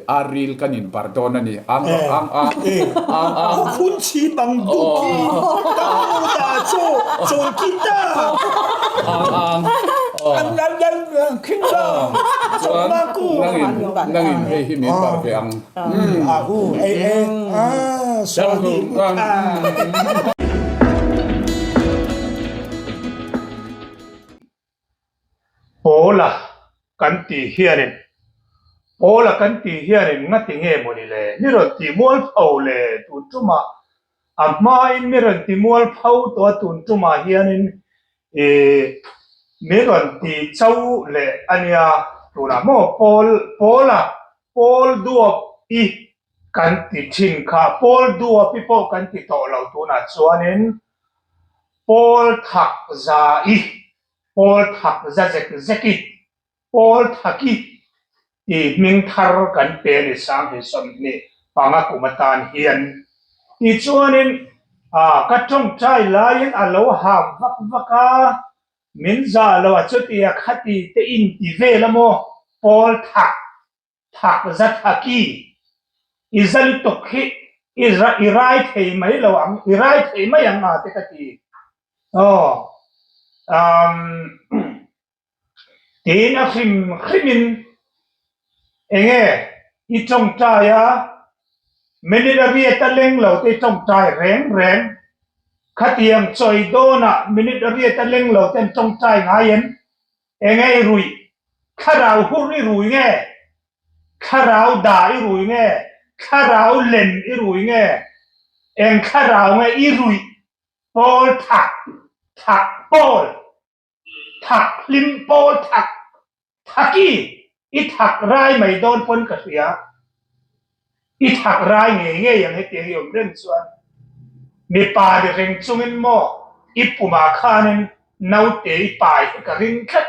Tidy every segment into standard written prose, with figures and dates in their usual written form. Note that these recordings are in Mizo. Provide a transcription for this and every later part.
Aril kan in bar dawn a ni. Ang ang ang ang ang. Khun chi bang du ki tang mu da cho chon ki ta. Ang ang. Ang ang ang khin la. Chuan nangin nangin hei hi min bar ve ang. A u e e a so ni Pawla kan tih hianin Pawla kan tih hianin ngati nge mawni le? Mi rawn tih mual pho le tun tumah a hmain mi rawn ti mual pho tawh a tun tumah hianin ih mi rawn ti cho leh a nia tunah maw Pawl Pawla Pawl duap i kan ti thin kha Pawl duap i pawh kan ti tawh lo tunah chuanin Pawl thak za i Pawl thak za zek zek i, Pawl thak i tih hming thar kan pe a ni 2025 kum atan hian. Tichuanin ka tawngtai laiin a lo ham vak vak a, min zah lo a chutia khati te inti vel a maw Pawl thak Thak za thaki, i za lutuk hi i i rai thei mai lo ang, i rai thei mai ang a te ka ti. Aw, umm, tiin a hrim hrimin eng nge i tawngtai a, minute a riat a leng lo te i tawngtai reng reng, khatiang chawi dawnah minute a riat a leng lo te an tawngtai ngai em? Enge i ruih? Thlarau hur i rui nge? Thlarau da i rui nge? Thlarau lem i rui nge? Eng thlarau nge i ruih? Pawl thak, thak pawl, thak hlim pawl thak, thaki i thak rai mai dawn pawn ka hria. I thak rai ngei ngei ang hetiang i awm reng chuan mipa ni reng chungin maw i pumah khanin naute i pai hi ka ring tlat.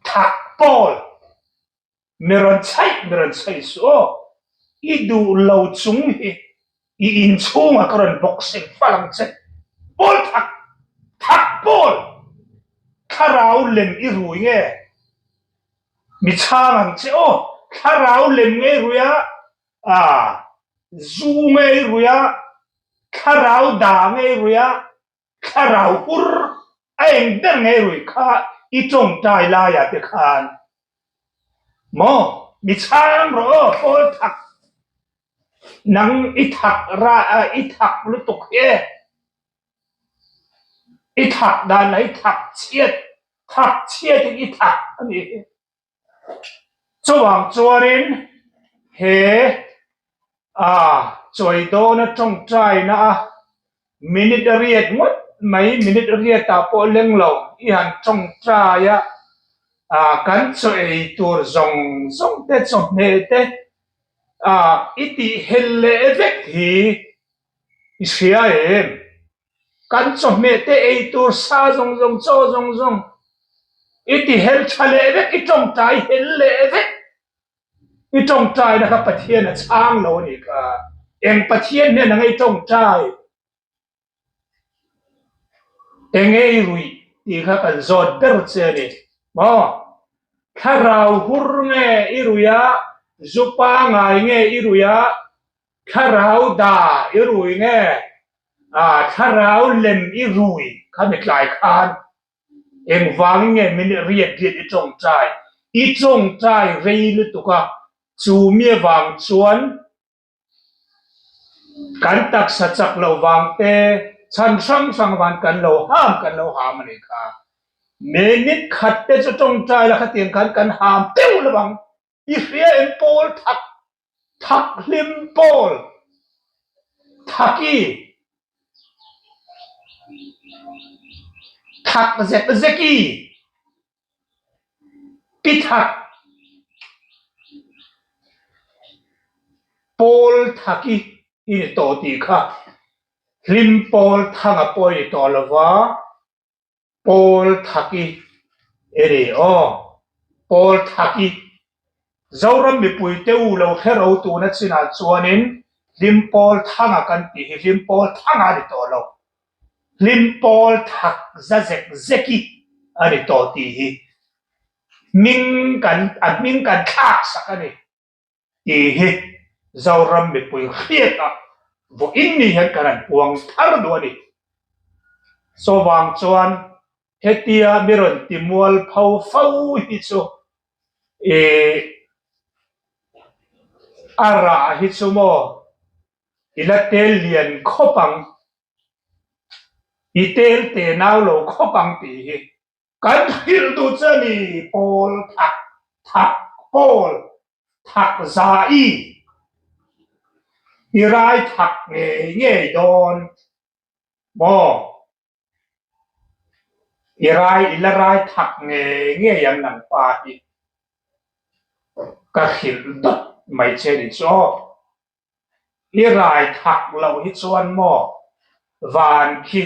Thak pawl mi rawn chhaih mi rawn chhaih suh aw, i duh lo chung hi i inchhungah ka rawn boxing fal ang che. Pawl thak thak pawl thlarau lem i rui nge? Mi chhang ang che aw, thlarau lem ngei rui a, ah, zu ngei rui a, thlarau da ngei rui a, thlarau hur a eng ber ngei rui kha i tawngtai laiah te khan maw mi chhang rawh aw, pawl thak nang i thak ra i thak lutuk hi e. I thak dan lah i thak chhiat, thak chhiatin i thak a nih hi. Chuvang chuanin he ah chawi dawna tawngtaina a minute riat ngawt mai, minute riatah pawh leng lo i han tawngtai a, ah kan chaw ei tur zawng zawng te chawhmeh te ah i tih hel leh vek hi I hria em? Kan chawhmeh te ei tur sa zawng zawng, chaw zawng zawng i ti hel tha leh vek, i tawngtai hel leh vek. I tawngtaina kha Pathian a chhang lo a nih kha. Eng Pathian hnenah nge i tawngtai? Enge i ruih tih kha kan zawt ber che a ni maw? Thlarau hur nge i ruih a, zu pangai nge i ruih a, Thlarau da i rui nge? Ah, thlarau lem i rui kha mi tlai khan engvangin nge min riat riat i tawngtai? I tawngtai rei lutuk a, chu mi avang chuan kan taksa chak loh vang te, chhan hrang hrang avang kan lo ham kan lo ham a nih kha. Minute khat te chu tawngtai la khatiang khan kan ham teuh lo ang. I hria em pawl thak thak hlim pawl thaki thak zek zeki pi thak pawl thaki i ni tawh tih kha hlim pawl thanga pawh i ni tawh lova. Pawl Thaki e ni aw. Pawl Thaki. Zoram mipui te u lo hre ro tuna chinah chuanin Hlim Pawl Thanga kan tih hi Hlim Pawl Thanga a ni tawh lo. Hlim Pawl Thak za zek zeki a ni tawh tih hi hming kan a hming kan thlak sak a ni. Tih hi Zoram mipui hriatah vawiin ni hian kan han puang thar duh a ni. Chuvang chuan hetia mi rawn ti mual pho fo hi chu ih a rah hi chu maw i la tel lian khawp ang, i tel te nau lo khawp ang tih hi Kan hrilh duh che a ni, Paul thak thak Paul thak za i i rai thak ngei ngei dawn maw? I rai i la rai thak ngei ngei ang nang pa hi ka hrilh dawt mai che ni chu aw. I rai thak loh hi chuan maw van khi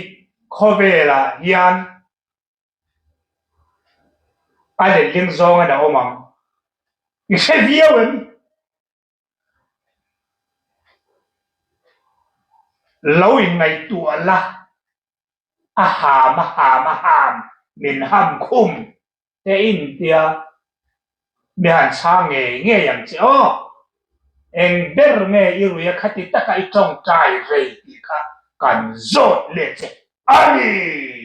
khawvelah hian a letling zawng in a awm ang. I hre viau em? Lo inngaihtuah la, a ham a ham a ham min ham khum te in tia mi han chhang ngei ngei ang che aw. Eng ber nge i ruia khati taka i tawngtai rei tih kha kan zawt leh che a ni.